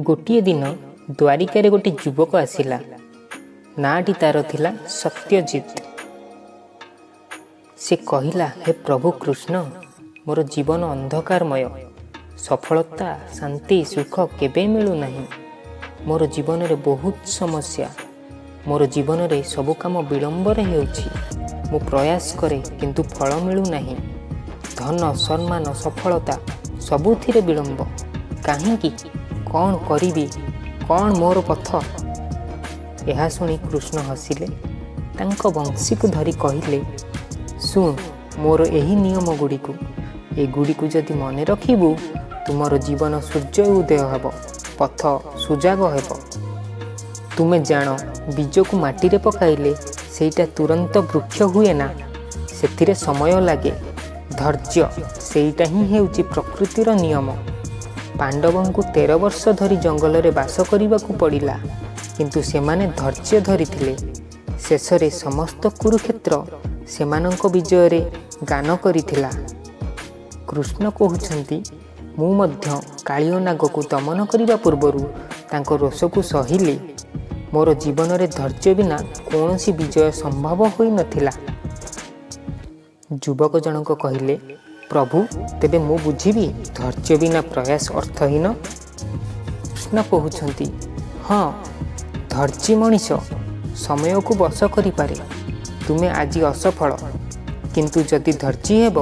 ଗୋଟିଏ ଦିନ ଦ୍ୱାରିକାରେ ଗୋଟେ ଯୁବକ ଆସିଲା। ନାଁଟି ତାର ଥିଲା ସତ୍ୟଜିତ। ସେ କହିଲା, ହେ ପ୍ରଭୁ କୃଷ୍ଣ, ମୋର ଜୀବନ ଅନ୍ଧକାରମୟ। ସଫଳତା, ଶାନ୍ତି, ସୁଖ କେବେ ମିଳୁନାହିଁ। ମୋର ଜୀବନରେ ବହୁତ ସମସ୍ୟା। ମୋର ଜୀବନରେ ସବୁ କାମ ବିଳମ୍ବରେ ହେଉଛି। ମୁଁ ପ୍ରୟାସ କରେ, କିନ୍ତୁ ଫଳ ମିଳୁନାହିଁ। ଧନ, ସମ୍ମାନ, ସଫଳତା ସବୁଥିରେ ବିଳମ୍ବ। କାହିଁକି? କ'ଣ କରିବି? କ'ଣ ମୋର ପଥ? ଏହା ଶୁଣି କୃଷ୍ଣ ହସିଲେ। ତାଙ୍କ ବଂଶୀକୁ ଧରି କହିଲେ, ଶୁଣ ମୋର ଏହି ନିୟମ ଗୁଡ଼ିକୁ। ଏଗୁଡ଼ିକୁ ଯଦି ମନେ ରଖିବୁ, ତୁମର ଜୀବନ ସୂର୍ଯ୍ୟ ଉଦୟ ହେବ, ପଥ ସୁଜାଗ ହେବ। ତୁମେ ଜାଣ, ବୀଜକୁ ମାଟିରେ ପକାଇଲେ ସେଇଟା ତୁରନ୍ତ ବୃକ୍ଷ ହୁଏ ନା। ସେଥିରେ ସମୟ ଲାଗେ, ଧୈର୍ଯ୍ୟ। ସେଇଟା ହିଁ ହେଉଛି ପ୍ରକୃତିର ନିୟମ। ପାଣ୍ଡବଙ୍କୁ 13 ବର୍ଷ ଧରି ଜଙ୍ଗଲରେ ବାସ କରିବାକୁ ପଡ଼ିଲା, କିନ୍ତୁ ସେମାନେ ଧୈର୍ଯ୍ୟ ଧରିଥିଲେ। ଶେଷରେ ସମସ୍ତ କୁରୁକ୍ଷେତ୍ର ସେମାନଙ୍କ ବିଜୟରେ ଗାନ କରିଥିଲା। କୃଷ୍ଣ କହୁଛନ୍ତି, ମୁଁ ମଧ୍ୟ କାଳିଅ ନାଗକୁ ଦମନ କରିବା ପୂର୍ବରୁ ତାଙ୍କ ରୋଷକୁ ସହିଲି। ମୋର ଜୀବନରେ ଧୈର୍ଯ୍ୟ ବିନା କୌଣସି ବିଜୟ ସମ୍ଭବ ହୋଇନଥିଲା। ଯୁବକ ଜଣକ କହିଲେ, ପ୍ରଭୁ, ତେବେ ମୁଁ ବୁଝିବି ଧୈର୍ଯ୍ୟ ବିନା ପ୍ରୟାସ ଅର୍ଥହୀନ? କୃଷ୍ଣ କହୁଛନ୍ତି, ହଁ, ଧୈର୍ଯ୍ୟ ମଣିଷ ସମୟକୁ ବଶ କରିପାରେ। ତୁମେ ଆଜି ଅସଫଳ, କିନ୍ତୁ ଯଦି ଧୈର୍ଯ୍ୟ ହେବ,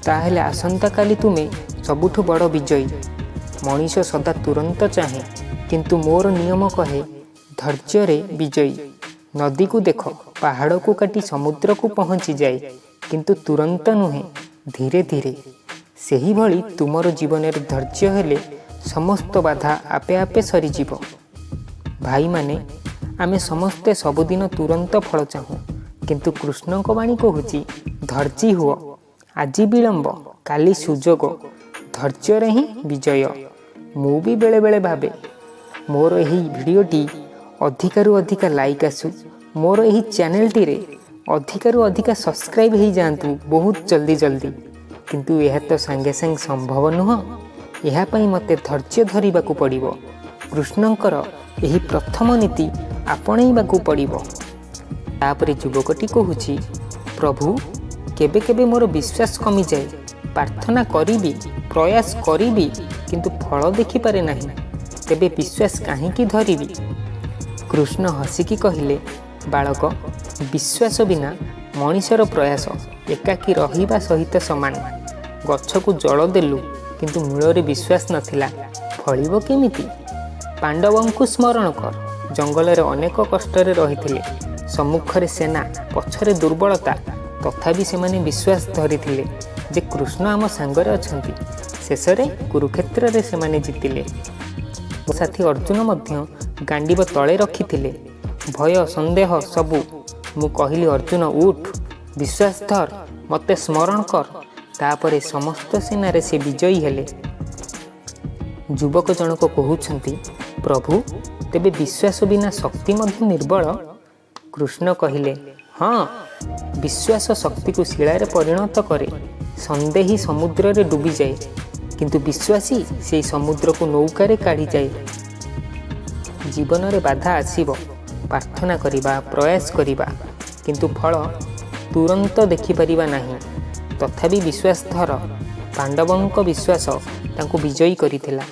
ତାହେଲେ ଆସନ୍ତାକାଲି ତୁମେ ସବୁଠୁ ବଡ଼ ବିଜୟୀ। ମଣିଷ ସଦା ତୁରନ୍ତ ଚାହେଁ, କିନ୍ତୁ ମୋର ନିୟମ କହେ, ଧୈର୍ଯ୍ୟରେ ବିଜୟୀ। ନଦୀକୁ ଦେଖ, ପାହାଡ଼କୁ କାଟି ସମୁଦ୍ରକୁ ପହଞ୍ଚିଯାଏ, କିନ୍ତୁ ତୁରନ୍ତ ନୁହେଁ, ଧୀରେ ଧୀରେ। ସେହିଭଳି ତୁମର ଜୀବନରେ ଧୈର୍ଯ୍ୟ ହେଲେ ସମସ୍ତ ବାଧା ଆପେ ଆପେ ସରିଯିବ। ଭାଇମାନେ, ଆମେ ସମସ୍ତେ ସବୁଦିନ ତୁରନ୍ତ ଫଳ ଚାହୁଁ, କିନ୍ତୁ କୃଷ୍ଣଙ୍କ ବାଣୀ କହୁଛି, ଧୈର୍ଯ୍ୟ ହୁଅ। ଆଜି ବିଳମ୍ବ, କାଲି ସୁଯୋଗ। ଧୈର୍ଯ୍ୟରେ ହିଁ ବିଜୟ। ମୁଁ ବି ବେଳେବେଳେ ଭାବେ, ମୋର ଏହି ଭିଡ଼ିଓଟି ଅଧିକାରୁ ଅଧିକା ଲାଇକ୍ ଆସୁ, ମୋର ଏହି ଚ୍ୟାନେଲଟିରେ ଅଧିକାରୁ ଅଧିକା ସବସ୍କ୍ରାଇବ୍ ହେଇଯାଆନ୍ତୁ ବହୁତ ଜଲ୍ଦି ଜଲ୍ଦି। କିନ୍ତୁ ଏହା ତ ସାଙ୍ଗେ ସାଙ୍ଗେ ସମ୍ଭବ ନୁହଁ। ଏହା ପାଇଁ ମୋତେ ଧୈର୍ଯ୍ୟ ଧରିବାକୁ ପଡ଼ିବ। କୃଷ୍ଣଙ୍କର ଏହି ପ୍ରଥମ ନୀତି ଆପଣେଇବାକୁ ପଡ଼ିବ। ତାପରେ ଯୁବକଟି କହୁଛି, ପ୍ରଭୁ, କେବେ କେବେ ମୋର ବିଶ୍ୱାସ କମିଯାଏ। ପ୍ରାର୍ଥନା କରିବି, ପ୍ରୟାସ କରିବି, କିନ୍ତୁ ଫଳ ଦେଖିପାରେ ନାହିଁ। ତେବେ ବିଶ୍ୱାସ କାହିଁକି ଧରିବି? କୃଷ୍ଣ ହସିକି କହିଲେ, ବାଳକ, ବିଶ୍ୱାସ ବିନା ମଣିଷର ପ୍ରୟାସ ଏକାକୀ ରହିବା ସହିତ ସମାନ। ଗଛକୁ ଜଳ ଦେଲୁ, କିନ୍ତୁ ମୂଳରେ ବିଶ୍ୱାସ ନଥିଲା, ଫଳିବ କେମିତି? ପାଣ୍ଡବଙ୍କୁ ସ୍ମରଣ କର। ଜଙ୍ଗଲରେ ଅନେକ କଷ୍ଟରେ ରହିଥିଲେ। ସମ୍ମୁଖରେ ସେନା, ପଛରେ ଦୁର୍ବଳତା। ତଥାପି ସେମାନେ ବିଶ୍ୱାସ ଧରିଥିଲେ ଯେ କୃଷ୍ଣ ଆମ ସାଙ୍ଗରେ ଅଛନ୍ତି। ଶେଷରେ କୁରୁକ୍ଷେତ୍ରରେ ସେମାନେ ଜିତିଲେ। ମୋ ସାଥୀ ଅର୍ଜୁନ ମଧ୍ୟ ଗାଣ୍ଡିବ ତଳେ ରଖିଥିଲେ। ଭୟ, ସନ୍ଦେହ ସବୁ। ମୁଁ କହିଲି, ଅର୍ଜୁନ, ଉଠ, ବିଶ୍ୱାସ ଧର, ମୋତେ ସ୍ମରଣ କର। ତାପରେ ସମସ୍ତ ସେନାରେ ସେ ବିଜୟୀ ହେଲେ। ଯୁବକ ଜଣକ କହୁଛନ୍ତି, ପ୍ରଭୁ, ତେବେ ବିଶ୍ୱାସ ବିନା ଶକ୍ତି ମଧ୍ୟ ନିର୍ବଳ? କୃଷ୍ଣ କହିଲେ, ହଁ, ବିଶ୍ୱାସ ଶକ୍ତିକୁ ଶିଳାରେ ପରିଣତ କରେ। ସନ୍ଦେହୀ ସମୁଦ୍ରରେ ଡୁବିଯାଏ, କିନ୍ତୁ ବିଶ୍ୱାସୀ ସେଇ ସମୁଦ୍ରକୁ ନୌକାରେ କାଢ଼ିଯାଏ। ଜୀବନରେ ବାଧା ଆସିବ। ପ୍ରାର୍ଥନା କରିବା, ପ୍ରୟାସ କରିବା, କିନ୍ତୁ ଫଳ ତୁରନ୍ତ ଦେଖିପାରିବା ନାହିଁ। ତଥାପି ବିଶ୍ୱାସ ଧର। ପାଣ୍ଡବଙ୍କ ବିଶ୍ୱାସ ତାଙ୍କୁ ବିଜୟୀ କରିଥିଲା।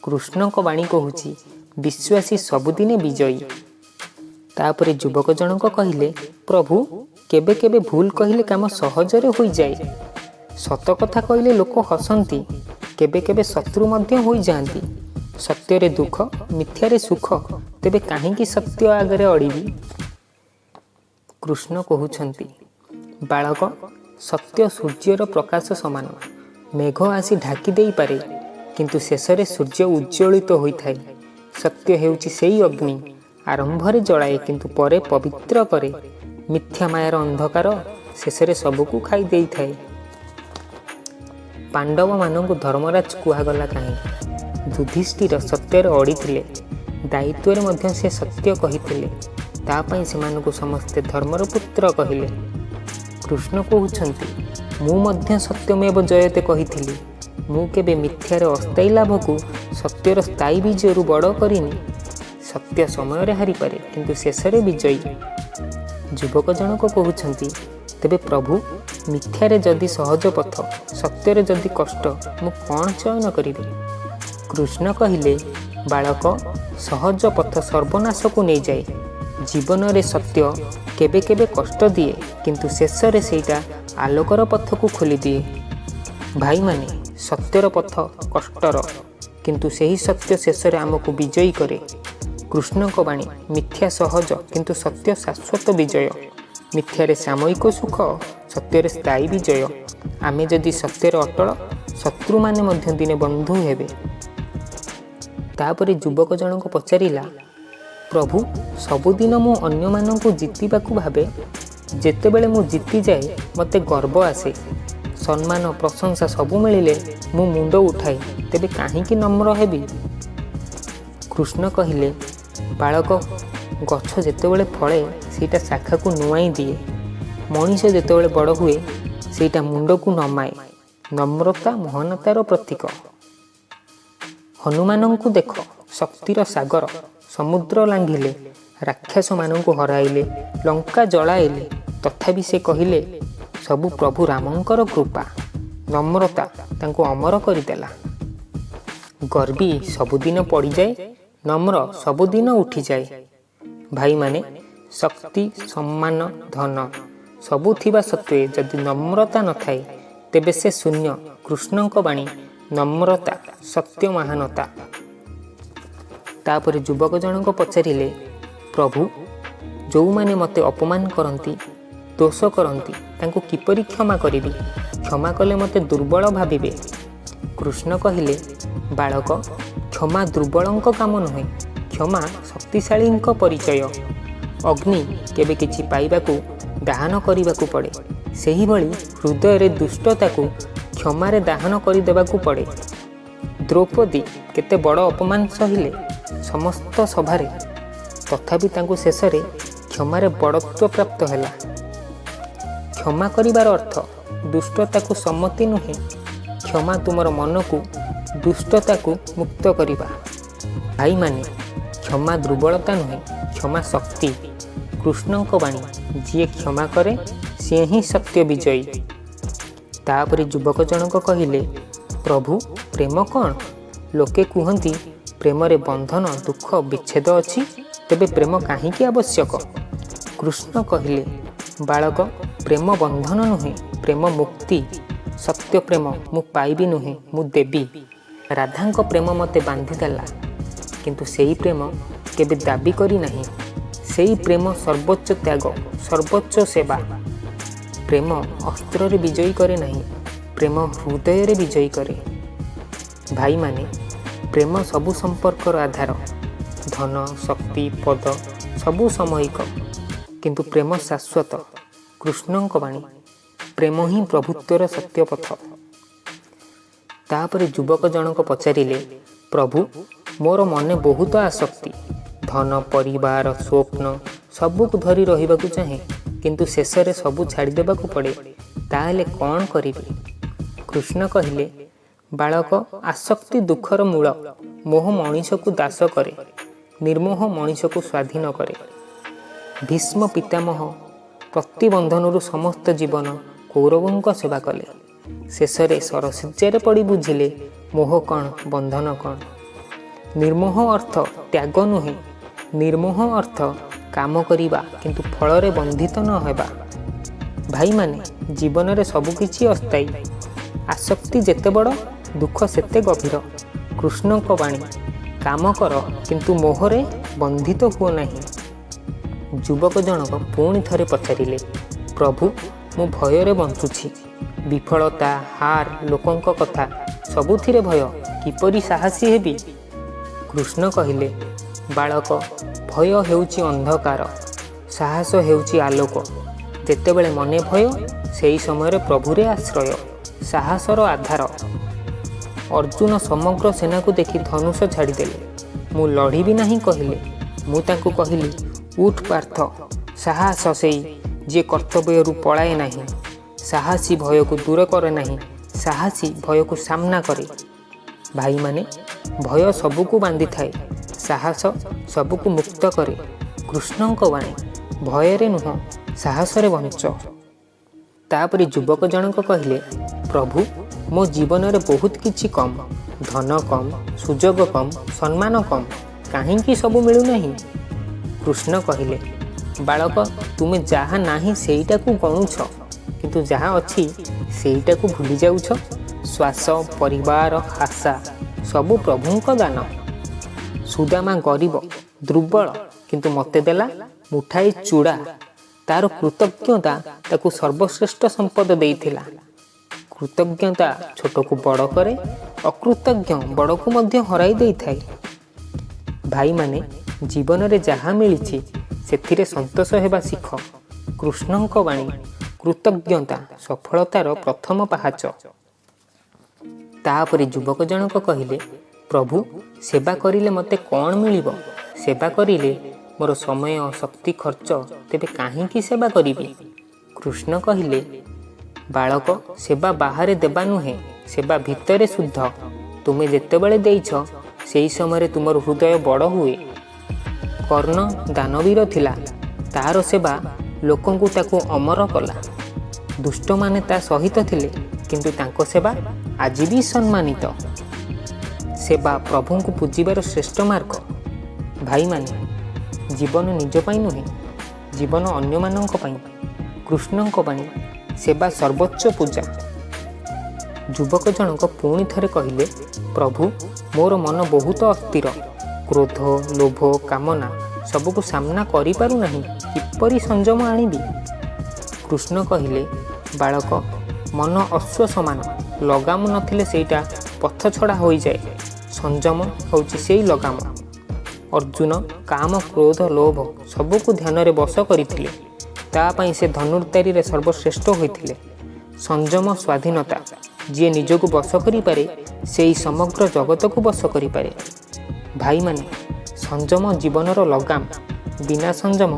କୃଷ୍ଣଙ୍କ ବାଣୀ କହୁଛି, ବିଶ୍ୱାସୀ ସବୁଦିନେ ବିଜୟୀ। ତାପରେ ଯୁବକ ଜଣକ କହିଲେ, ପ୍ରଭୁ, କେବେ କେବେ ଭୁଲ କହିଲେ କାମ ସହଜରେ ହୋଇଯାଏ। ସତ କଥା କହିଲେ ଲୋକ ହସନ୍ତି, କେବେ କେବେ ଶତ୍ରୁ ମଧ୍ୟ ହୋଇଯାଆନ୍ତି। ସତ୍ୟରେ ଦୁଃଖ, ମିଥ୍ୟାରେ ସୁଖ, ତେବେ କାହିଁକି ସତ୍ୟ ଆଗରେ ଅଡ଼ିବି? କୃଷ୍ଣ କହୁଛନ୍ତି, ବାଳକ, ସତ୍ୟ ସୂର୍ଯ୍ୟର ପ୍ରକାଶ ସମାନ। ମେଘ ଆସି ଢାଙ୍କି ଦେଇପାରେ, କିନ୍ତୁ ଶେଷରେ ସୂର୍ଯ୍ୟ ଉଜ୍ଜ୍ୱଳିତ ହୋଇଥାଏ। ସତ୍ୟ ହେଉଛି ସେଇ ଅଗ୍ନି, ଆରମ୍ଭରେ ଜଳାଏ, କିନ୍ତୁ ପରେ ପବିତ୍ର କରେ। ମିଥ୍ୟା ମାୟାର ଅନ୍ଧକାର ଶେଷରେ ସବୁକୁ ଖାଇ ଦେଇଥାଏ। ପାଣ୍ଡବମାନଙ୍କୁ ଧର୍ମରାଜ କୁହାଗଲା କାହିଁକି? ଯୁଧିଷ୍ଠିର ସତ୍ୟରେ ଅଡ଼ିଥିଲେ। ଦାୟିତ୍ୱରେ ମଧ୍ୟ ସେ ସତ୍ୟ କହିଥିଲେ। ତା ପାଇଁ ସେମାନଙ୍କୁ ସମସ୍ତେ ଧର୍ମର ପୁତ୍ର କହିଲେ। କୃଷ୍ଣ କହୁଛନ୍ତି, ମୁଁ ମଧ୍ୟ ସତ୍ୟମେବ ଜୟତେ କହିଥିଲି। ମୁଁ କେବେ ମିଥ୍ୟାର ଅସ୍ଥାୟୀ ଲାଭକୁ ସତ୍ୟର ସ୍ଥାୟୀ ବିଜୟରୁ ବଡ଼ କରିନି। ସତ୍ୟ ସମୟରେ ହାରିପାରେ, କିନ୍ତୁ ଶେଷରେ ବିଜୟୀ। ଯୁବକ ଜଣକ କହୁଛନ୍ତି, ତେବେ ପ୍ରଭୁ, ମିଥ୍ୟାରେ ଯଦି ସହଜ ପଥ, ସତ୍ୟରେ ଯଦି କଷ୍ଟ, ମୁଁ କ'ଣ ଚୟନ କରିବି? କୃଷ୍ଣ କହିଲେ, ବାଳକ, ସହଜ ପଥ ସର୍ବନାଶକୁ ନେଇଯାଏ। ଜୀବନରେ ସତ୍ୟ କେବେ କେବେ କଷ୍ଟ ଦିଏ, କିନ୍ତୁ ଶେଷରେ ସେଇଟା ଆଲୋକର ପଥକୁ ଖୋଲିଦିଏ। ଭାଇମାନେ, ସତ୍ୟର ପଥ କଷ୍ଟର, କିନ୍ତୁ ସେହି ସତ୍ୟ ଶେଷରେ ଆମକୁ ବିଜୟୀ କରେ। କୃଷ୍ଣଙ୍କ ବାଣୀ, ମିଥ୍ୟା ସହଜ, କିନ୍ତୁ ସତ୍ୟ ଶାଶ୍ୱତ ବିଜୟ। ମିଥ୍ୟାରେ ସାମୟିକ ସୁଖ, ସତ୍ୟରେ ସ୍ଥାୟୀ ବିଜୟ। ଆମେ ଯଦି ସତ୍ୟରେ ଅଟଳ, ଶତ୍ରୁମାନେ ମଧ୍ୟ ଦିନେ ବନ୍ଧୁ ହେବେ। ତାପରେ ଯୁବକ ଜଣକ ପଚାରିଲା, ପ୍ରଭୁ, ସବୁଦିନ ମୁଁ ଅନ୍ୟମାନଙ୍କୁ ଜିତିବାକୁ ଭାବେ। ଯେତେବେଳେ ମୁଁ ଜିତିଯାଏ, ମୋତେ ଗର୍ବ ଆସେ। ସମ୍ମାନ, ପ୍ରଶଂସା ସବୁ ମିଳିଲେ ମୁଁ ମୁଣ୍ଡ ଉଠାଏ। ତେବେ କାହିଁକି ନମ୍ର ହେବି? କୃଷ୍ଣ କହିଲେ, ବାଳକ, ଗଛ ଯେତେବେଳେ ଫଳେ, ସେଇଟା ଶାଖାକୁ ନୁଆଇଁ ଦିଏ। ମଣିଷ ଯେତେବେଳେ ବଡ଼ ହୁଏ, ସେଇଟା ମୁଣ୍ଡକୁ ନମାଏ। ନମ୍ରତା ମହାନତାର ପ୍ରତୀକ। ହନୁମାନଙ୍କୁ ଦେଖ, ଶକ୍ତିର ସାଗର। ସମୁଦ୍ର ଲାଙ୍ଘିଲେ, ରାକ୍ଷସମାନଙ୍କୁ ହରାଇଲେ, ଲଙ୍କା ଜଳାଇଲେ। ତଥାପି ସେ କହିଲେ, ସବୁ ପ୍ରଭୁ ରାମଙ୍କର କୃପା। ନମ୍ରତା ତାଙ୍କୁ ଅମର କରିଦେଲା। ଗର୍ବୀ ସବୁଦିନ ପଡ଼ିଯାଏ, ନମ୍ର ସବୁଦିନ ଉଠିଯାଏ। ଭାଇମାନେ, ଶକ୍ତି, ସମ୍ମାନ, ଧନ ସବୁ ଥିବା ସତ୍ତ୍ୱେ ଯଦି ନମ୍ରତା ନଥାଏ, ତେବେ ସେ ଶୂନ୍ୟ। କୃଷ୍ଣଙ୍କ ବାଣୀ, ନମ୍ରତା ସତ୍ୟ ମହାନତା। ତାପରେ ଯୁବକ ଜଣକ ପଚାରିଲେ, ପ୍ରଭୁ, ଯେଉଁମାନେ ମୋତେ ଅପମାନ କରନ୍ତି, ଦୋଷ କରନ୍ତି, ତାଙ୍କୁ କିପରି କ୍ଷମା କରିବି? କ୍ଷମା କଲେ ମୋତେ ଦୁର୍ବଳ ଭାବିବେ। କୃଷ୍ଣ କହିଲେ, ବାଳକ, କ୍ଷମା ଦୁର୍ବଳଙ୍କ କାମ ନୁହେଁ, କ୍ଷମା ଶକ୍ତିଶାଳୀଙ୍କ ପରିଚୟ। ଅଗ୍ନି କେବେ କିଛି ପାଇବାକୁ ଦାହନ କରିବାକୁ ପଡ଼େ, ସେହିଭଳି ହୃଦୟରେ ଦୁଷ୍ଟତାକୁ କ୍ଷମାରେ ଦାହନ କରିଦେବାକୁ ପଡ଼େ। ଦ୍ରୌପଦୀ କେତେ ବଡ଼ ଅପମାନ ସହିଲେ ସମସ୍ତ ସଭାରେ, ତଥାପି ତାଙ୍କୁ ଶେଷରେ କ୍ଷମାରେ ବଡ଼ତ୍ୱ ପ୍ରାପ୍ତ ହେଲା। କ୍ଷମା କରିବାର ଅର୍ଥ ଦୁଷ୍ଟତାକୁ ସମ୍ମତି ନୁହେଁ, କ୍ଷମା ତୁମର ମନକୁ ଦୁଷ୍ଟତାକୁ ମୁକ୍ତ କରିବା। ଭାଇମାନେ, କ୍ଷମା ଦୁର୍ବଳତା ନୁହେଁ, କ୍ଷମା ଶକ୍ତି। କୃଷ୍ଣଙ୍କ ବାଣୀ, ଯିଏ କ୍ଷମା କରେ, ସିଏ ହିଁ ସତ୍ୟ ବିଜୟୀ। ତାପରେ ଯୁବକ ଜଣକ କହିଲେ, ପ୍ରଭୁ, ପ୍ରେମ କ'ଣ? ଲୋକେ କୁହନ୍ତି ପ୍ରେମରେ ବନ୍ଧନ, ଦୁଃଖ, ବିଚ୍ଛେଦ ଅଛି। ତେବେ ପ୍ରେମ କାହିଁକି ଆବଶ୍ୟକ? କୃଷ୍ଣ କହିଲେ, ବାଳକ, ପ୍ରେମ ବନ୍ଧନ ନୁହେଁ, ପ୍ରେମ ମୁକ୍ତି। ସତ୍ୟ ପ୍ରେମ ମୁଁ ପାଇବି ନୁହେଁ, ମୁଁ ଦେବି। ରାଧାଙ୍କ ପ୍ରେମ ମୋତେ ବାନ୍ଧିଦେଲା, କିନ୍ତୁ ସେଇ ପ୍ରେମ କେବେ ଦାବି କରିନାହିଁ। ସେଇ ପ୍ରେମ ସର୍ବୋଚ୍ଚ ତ୍ୟାଗ, ସର୍ବୋଚ୍ଚ ସେବା। ପ୍ରେମ ଅସ୍ତ୍ରରେ ବିଜୟୀ କରେ ନାହିଁ, ପ୍ରେମ ହୃଦୟରେ ବିଜୟୀ କରେ। ଭାଇମାନେ, ପ୍ରେମ ସବୁ ସମ୍ପର୍କର ଆଧାର। ଧନ, ଶକ୍ତି, ପଦ ସବୁ ସାମୟିକ, କିନ୍ତୁ ପ୍ରେମ ଶାଶ୍ୱତ। କୃଷ୍ଣଙ୍କ ବାଣୀ, ପ୍ରେମ ହିଁ ପ୍ରଭୁତ୍ୱର ସତ୍ୟପଥ। ତାପରେ ଯୁବକ ଜଣକ ପଚାରିଲେ, ପ୍ରଭୁ, ମୋର ମନେ ବହୁତ ଆସକ୍ତି। ଧନ, ପରିବାର, ସ୍ୱପ୍ନ ସବୁକୁ ଧରି ରହିବାକୁ ଚାହେଁ, କିନ୍ତୁ ଶେଷରେ ସବୁ ଛାଡ଼ିଦେବାକୁ ପଡ଼େ। ତାହେଲେ କ'ଣ କରିବି? କୃଷ୍ଣ କହିଲେ, ବାଳକ, ଆସକ୍ତି ଦୁଃଖର ମୂଳ। ମୋହ ମଣିଷକୁ ଦାସ କରେ, ନିର୍ମୋହ ମଣିଷକୁ ସ୍ୱାଧୀନ କରେ। ଭୀଷ୍ମ ପିତାମହ ପ୍ରତିବନ୍ଧନରୁ ସମସ୍ତ ଜୀବନ କୌରବଙ୍କ ସେବା କଲେ। ଶେଷରେ ଶରଶଯ୍ୟାରେ ପଡ଼ି ବୁଝିଲେ, ମୋହ କ'ଣ, ବନ୍ଧନ କ'ଣ। ନିର୍ମୋହ ଅର୍ଥ ତ୍ୟାଗ ନୁହେଁ, ନିର୍ମୋହ ଅର୍ଥ କାମ କରିବା, କିନ୍ତୁ ଫଳରେ ବନ୍ଧିତ ନ ହେବା। ଭାଇମାନେ, ଜୀବନରେ ସବୁକିଛି ଅସ୍ଥାୟୀ। ଆସକ୍ତି ଯେତେ ବଡ଼, ଦୁଃଖ ସେତେ ଗଭୀର। କୃଷ୍ଣଙ୍କ ବାଣୀ, କାମ କର, କିନ୍ତୁ ମୋହରେ ବନ୍ଧିତ ହୁଅ ନାହିଁ। ଯୁବକ ଜଣକ ପୁଣି ଥରେ ପଚାରିଲେ, ପ୍ରଭୁ, ମୁଁ ଭୟରେ ବଞ୍ଚୁଛି। ବିଫଳତା, ହାର, ଲୋକଙ୍କ କଥା, ସବୁଥିରେ ଭୟ। କିପରି ସାହସୀ ହେବି? କୃଷ୍ଣ କହିଲେ, ବାଳକ, ଭୟ ହେଉଛି ଅନ୍ଧକାର, ସାହସ ହେଉଛି ଆଲୋକ। ଯେତେବେଳେ ମନେ ଭୟ, ସେହି ସମୟରେ ପ୍ରଭୁରେ ଆଶ୍ରୟ ସାହସର ଆଧାର। ଅର୍ଜୁନ ସମଗ୍ର ସେନାକୁ ଦେଖି ଧନୁଷ ଛାଡ଼ିଦେଲେ। ମୁଁ ଲଢ଼ିବି ନାହିଁ କହିଲେ। ମୁଁ ତାଙ୍କୁ କହିଲି, ଉଠ ପାର୍ଥ, ସାହସ ସେଇ ଯିଏ କର୍ତ୍ତବ୍ୟରୁ ପଳାଏ ନାହିଁ। ସାହସୀ ଭୟକୁ ଦୂର କରେ ନାହିଁ, ସାହସୀ ଭୟକୁ ସାମ୍ନା କରେ। ଭାଇମାନେ, ଭୟ ସବୁକୁ ବାନ୍ଧିଥାଏ, ସାହସ ସବୁକୁ ମୁକ୍ତ କରେ। କୃଷ୍ଣଙ୍କ ବାଣୀ, ଭୟରେ ନୁହଁ, ସାହସରେ ବଞ୍ଚ। ତାପରେ ଯୁବକ ଜଣକ କହିଲେ, ପ୍ରଭୁ, ମୋ ଜୀବନରେ ବହୁତ କିଛି କମ୍, ଧନ କମ୍, ସୁଯୋଗ କମ୍, ସମ୍ମାନ କମ୍, କାହିଁକି ସବୁ ମିଳୁନାହିଁ? କୃଷ୍ଣ କହିଲେ, ବାଳକ, ତୁମେ ଯାହା ନାହିଁ ସେଇଟାକୁ ଗଣୁଛ, କିନ୍ତୁ ଯାହା ଅଛି ସେଇଟାକୁ ଭୁଲି ଯାଉଛ। ଶ୍ୱାସ, ପରିବାର, ଆଶା ସବୁ ପ୍ରଭୁଙ୍କ ଦାନ। ସୁଦାମା ଗରିବ, ଦୁର୍ବଳ, କିନ୍ତୁ ମୋତେ ଦେଲା ମୁଠାଏ ଚୂଡ଼ା। ତାର କୃତଜ୍ଞତା ତାକୁ ସର୍ବଶ୍ରେଷ୍ଠ ସମ୍ପଦ ଦେଇଥିଲା। କୃତଜ୍ଞତା ଛୋଟକୁ ବଡ଼ କରେ, ଅକୃତଜ୍ଞ ବଡ଼କୁ ମଧ୍ୟ ହରାଇ ଦେଇଥାଏ। ଭାଇମାନେ, ଜୀବନରେ ଯାହା ମିଳିଛି ସେଥିରେ ସନ୍ତୋଷ ହେବା ଶିଖ। କୃଷ୍ଣଙ୍କ ବାଣୀ, କୃତଜ୍ଞତା ସଫଳତାର ପ୍ରଥମ ପାହାଚ। ତାପରେ ଯୁବକ ଜଣକ କହିଲେ, ପ୍ରଭୁ, ସେବା କରିଲେ ମୋତେ କ'ଣ ମିଳିବ? ସେବା କରିଲେ ମୋର ସମୟ, ଶକ୍ତି ଖର୍ଚ୍ଚ, ତେବେ କାହିଁକି ସେବା କରିବି? କୃଷ୍ଣ କହିଲେ, ବାଳକ, ସେବା ବାହାରେ ଦେବା ନୁହେଁ, ସେବା ଭିତରେ ଶୁଦ୍ଧ। ତୁମେ ଯେତେବେଳେ ଦେଇଛ, ସେହି ସମୟରେ ତୁମର ହୃଦୟ ବଡ଼ ହୁଏ। କର୍ଣ୍ଣ ଦାନବୀର ଥିଲା, ତାର ସେବା ଲୋକଙ୍କୁ ତାକୁ ଅମର କଲା। ଦୁଷ୍ଟମାନେ ତା ସହିତ ଥିଲେ, କିନ୍ତୁ ତାଙ୍କ ସେବା ଆଜି ବି ସମ୍ମାନିତ। ସେବା ପ୍ରଭୁଙ୍କୁ ପୂଜିବାର ଶ୍ରେଷ୍ଠ ମାର୍ଗ। ଭାଇମାନେ, ଜୀବନ ନିଜ ପାଇଁ ନୁହେଁ, ଜୀବନ ଅନ୍ୟମାନଙ୍କ ପାଇଁ। କୃଷ୍ଣଙ୍କ ବାଣୀ, ସେବା ସର୍ବୋଚ୍ଚ ପୂଜା। ଯୁବକ ଜଣକ ପୁଣି ଥରେ କହିଲେ, ପ୍ରଭୁ, ମୋର ମନ ବହୁତ ଅସ୍ଥିର, କ୍ରୋଧ, ଲୋଭ, କାମନା ସବୁକୁ ସାମ୍ନା କରିପାରୁନାହିଁ, କିପରି ସଂଯମ ଆଣିବି? କୃଷ୍ଣ କହିଲେ, ବାଳକ, ମନ ଅଶ୍ୱ ସମାନ, ଲଗାମ ନଥିଲେ ସେଇଟା ପଥ ଛଡ଼ା ହୋଇଯାଏ। ସଂଯମ ହେଉଛି ସେଇ ଲଗାମ। ଅର୍ଜୁନ କାମ, କ୍ରୋଧ, ଲୋଭ ସବୁକୁ ଧ୍ୟାନରେ ବଶ କରିଥିଲେ, ତା ପାଇଁ ସେ ଧନୁର୍ଧାରୀରେ ସର୍ବଶ୍ରେଷ୍ଠ ହୋଇଥିଲେ। ସଂଯମ ସ୍ୱାଧୀନତା। ଯିଏ ନିଜକୁ ବଶ କରିପାରେ, ସେଇ ସମଗ୍ର ଜଗତକୁ ବଶ କରିପାରେ। ଭାଇମାନେ, ସଂଯମ ଜୀବନର ଲଗାମ। ବିନା ସଂଯମ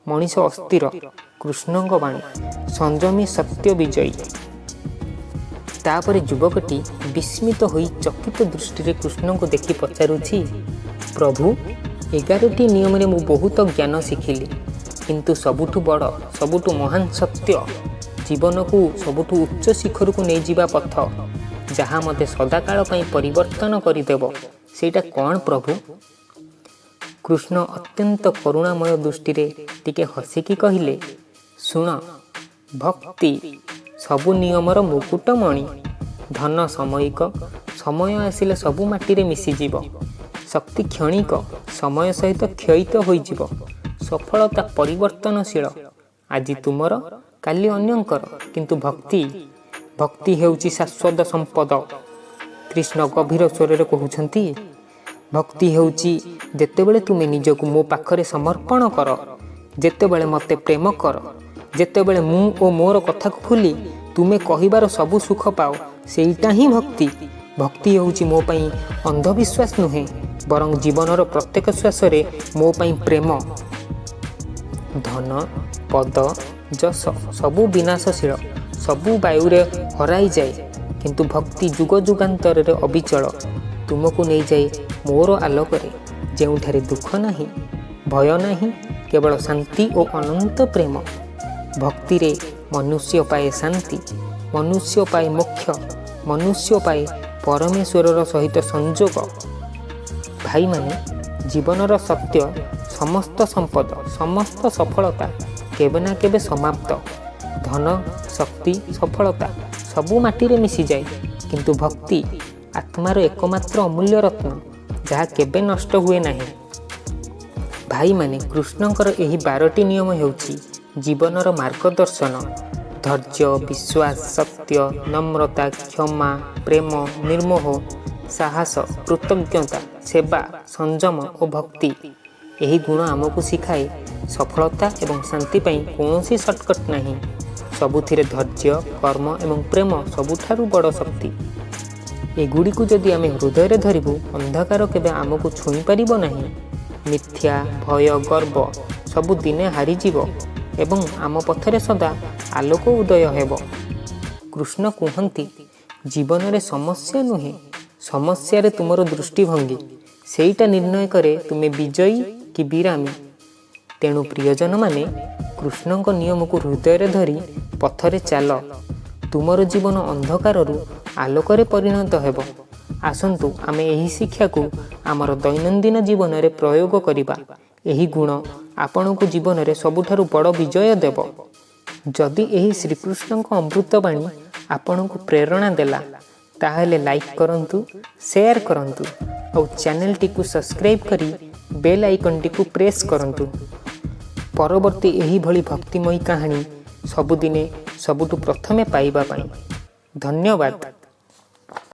ମଣିଷ ଅସ୍ଥିର। କୃଷ୍ଣଙ୍କ ବାଣୀ, ସଂଯମୀ ସତ୍ୟ ବିଜୟୀ। ତାପରେ ଯୁବକଟି ବିସ୍ମିତ ହୋଇ ଚକିତ ଦୃଷ୍ଟିରେ କୃଷ୍ଣଙ୍କୁ ଦେଖି ପଚାରୁଛି, ପ୍ରଭୁ, 11ଟି ନିୟମରେ ମୁଁ ବହୁତ ଜ୍ଞାନ ଶିଖିଲି, କିନ୍ତୁ ସବୁଠୁ ବଡ଼, ସବୁଠୁ ମହାନ ସତ୍ୟ, ଜୀବନକୁ ସବୁଠୁ ଉଚ୍ଚ ଶିଖରକୁ ନେଇଯିବା ପଥ, ଯାହା ମୋତେ ସଦାକାଳ ପାଇଁ ପରିବର୍ତ୍ତନ କରିଦେବ, ସେଇଟା କ'ଣ ପ୍ରଭୁ? କୃଷ୍ଣ ଅତ୍ୟନ୍ତ କରୁଣାମୟ ଦୃଷ୍ଟିରେ ଟିକେ ହସିକି କହିଲେ, ଶୁଣ, ଭକ୍ତି ସବୁ ନିୟମର ମୁକୁଟମଣି। ଧନ ସାମୟିକ, ସମୟ ଆସିଲେ ସବୁ ମାଟିରେ ମିଶିଯିବ। ଶକ୍ତି କ୍ଷଣିକ, ସମୟ ସହିତ କ୍ଷୟିତ ହୋଇଯିବ। ସଫଳତା ପରିବର୍ତ୍ତନଶୀଳ, ଆଜି ତୁମର, କାଲି ଅନ୍ୟଙ୍କର। କିନ୍ତୁ ଭକ୍ତି, ଭକ୍ତି ହେଉଛି ଶାଶ୍ୱତ ସମ୍ପଦ। କୃଷ୍ଣ ଗଭୀର ସ୍ୱରରେ କହୁଛନ୍ତି, ଭକ୍ତି ହେଉଛି ଯେତେବେଳେ ତୁମେ ନିଜକୁ ମୋ ପାଖରେ ସମର୍ପଣ କର, ଯେତେବେଳେ ମୋତେ ପ୍ରେମ କର, ଯେତେବେଳେ ମୁଁ ଓ ମୋର କଥାକୁ ଭୁଲି ତୁମେ କହିବାର ସବୁ ସୁଖ ପାଅ, ସେଇଟା ହିଁ ଭକ୍ତି। ଭକ୍ତି ହେଉଛି ମୋ ପାଇଁ ଅନ୍ଧବିଶ୍ୱାସ ନୁହେଁ, ବରଂ ଜୀବନର ପ୍ରତ୍ୟେକ ଶ୍ୱାସରେ ମୋ ପାଇଁ ପ୍ରେମ। ଧନ, ପଦ, ଯଶ ସବୁ ବିନାଶଶୀଳ, ସବୁ ବାୟୁରେ ହରାଇଯାଏ, କିନ୍ତୁ ଭକ୍ତି ଯୁଗ ଯୁଗାନ୍ତରରେ ଅବିଚଳ। ତୁମକୁ ନେଇଯାଏ ମୋର ଆଲୋକରେ, ଯେଉଁଠାରେ ଦୁଃଖ ନାହିଁ, ଭୟ ନାହିଁ, କେବଳ ଶାନ୍ତି ଓ ଅନନ୍ତ ପ୍ରେମ। ଭକ୍ତିରେ ମନୁଷ୍ୟ ପାଏ ଶାନ୍ତି, ମନୁଷ୍ୟ ପାଏ ମୋକ୍ଷ, ମନୁଷ୍ୟ ପାଏ ପରମେଶ୍ୱରର ସହିତ ସଂଯୋଗ। ଭାଇମାନେ, ଜୀବନର ସତ୍ୟ, ସମସ୍ତ ସମ୍ପଦ, ସମସ୍ତ ସଫଳତା କେବେ ନା କେବେ ସମାପ୍ତ। ଧନ, ଶକ୍ତି, ସଫଳତା ସବୁ ମାଟିରେ ମିଶିଯାଏ, କିନ୍ତୁ ଭକ୍ତି ଆତ୍ମାର ଏକମାତ୍ର ଅମୂଲ୍ୟ ରତ୍ନ, ଯାହା କେବେ ନଷ୍ଟ ହୁଏ ନାହିଁ। ଭାଇମାନେ, କୃଷ୍ଣଙ୍କର ଏହି 12ଟି ନିୟମ ହେଉଛି ଜୀବନର ମାର୍ଗଦର୍ଶନ। ଧୈର୍ଯ୍ୟ, ବିଶ୍ୱାସ, ସତ୍ୟ, ନମ୍ରତା, କ୍ଷମା, ପ୍ରେମ, ନିର୍ମୋହ, ସାହସ, କୃତଜ୍ଞତା, ସେବା, ସଂଯମ ଓ ଭକ୍ତି। ଏହି ଗୁଣ ଆମକୁ ଶିଖାଏ, ସଫଳତା ଏବଂ ଶାନ୍ତି ପାଇଁ କୌଣସି ସର୍ଟକଟ୍ ନାହିଁ। ସବୁଥିରେ ଧୈର୍ଯ୍ୟ, କର୍ମ ଏବଂ ପ୍ରେମ ସବୁଠାରୁ ବଡ଼ ଶକ୍ତି। ଏଗୁଡ଼ିକୁ ଯଦି ଆମେ ହୃଦୟରେ ଧରିବୁ, ଅନ୍ଧକାର କେବେ ଆମକୁ ଛୁଇଁ ପାରିବ ନାହିଁ। ମିଥ୍ୟା, ଭୟ, ଗର୍ବ ସବୁ ଦିନେ ହାରିଯିବ ଏବଂ ଆମ ପଥରେ ସଦା ଆଲୋକ ଉଦୟ ହେବ। କୃଷ୍ଣ କୁହନ୍ତି, ଜୀବନରେ ସମସ୍ୟା ନୁହେଁ, ସମସ୍ୟାରେ ତୁମର ଦୃଷ୍ଟିଭଙ୍ଗୀ ସେଇଟା ନିର୍ଣ୍ଣୟ କରେ ତୁମେ ବିଜୟୀ କି ବିରାମୀ। ତେଣୁ ପ୍ରିୟଜନମାନେ, କୃଷ୍ଣଙ୍କ ନିୟମକୁ ହୃଦୟରେ ଧରି ପଥରେ ଚାଲ, ତୁମର ଜୀବନ ଅନ୍ଧକାରରୁ ଆଲୋକରେ ପରିଣତ ହେବ। ଆସନ୍ତୁ ଆମେ ଏହି ଶିକ୍ଷାକୁ ଆମର ଦୈନନ୍ଦିନ ଜୀବନରେ ପ୍ରୟୋଗ କରିବା। ଏହି ଗୁଣ ଆପଣଙ୍କୁ ଜୀବନରେ ସବୁଠାରୁ ବଡ଼ ବିଜୟ ଦେବ। ଯଦି ଏହି ଶ୍ରୀକୃଷ୍ଣଙ୍କ ଅମୃତବାଣୀ ଆପଣଙ୍କୁ ପ୍ରେରଣା ଦେଲା, ତାହେଲେ ଲାଇକ୍ କରନ୍ତୁ, ସେୟାର କରନ୍ତୁ ଆଉ ଚ୍ୟାନେଲଟିକୁ ସବସ୍କ୍ରାଇବ୍ କରି ବେଲ୍ ଆଇକନ୍ଟିକୁ ପ୍ରେସ୍ କରନ୍ତୁ ପରବର୍ତ୍ତୀ ଏହିଭଳି ଭକ୍ତିମୟୀ କାହାଣୀ ସବୁଦିନେ ସବୁଠୁ ପ୍ରଥମେ ପାଇବା ପାଇଁ। ଧନ୍ୟବାଦ।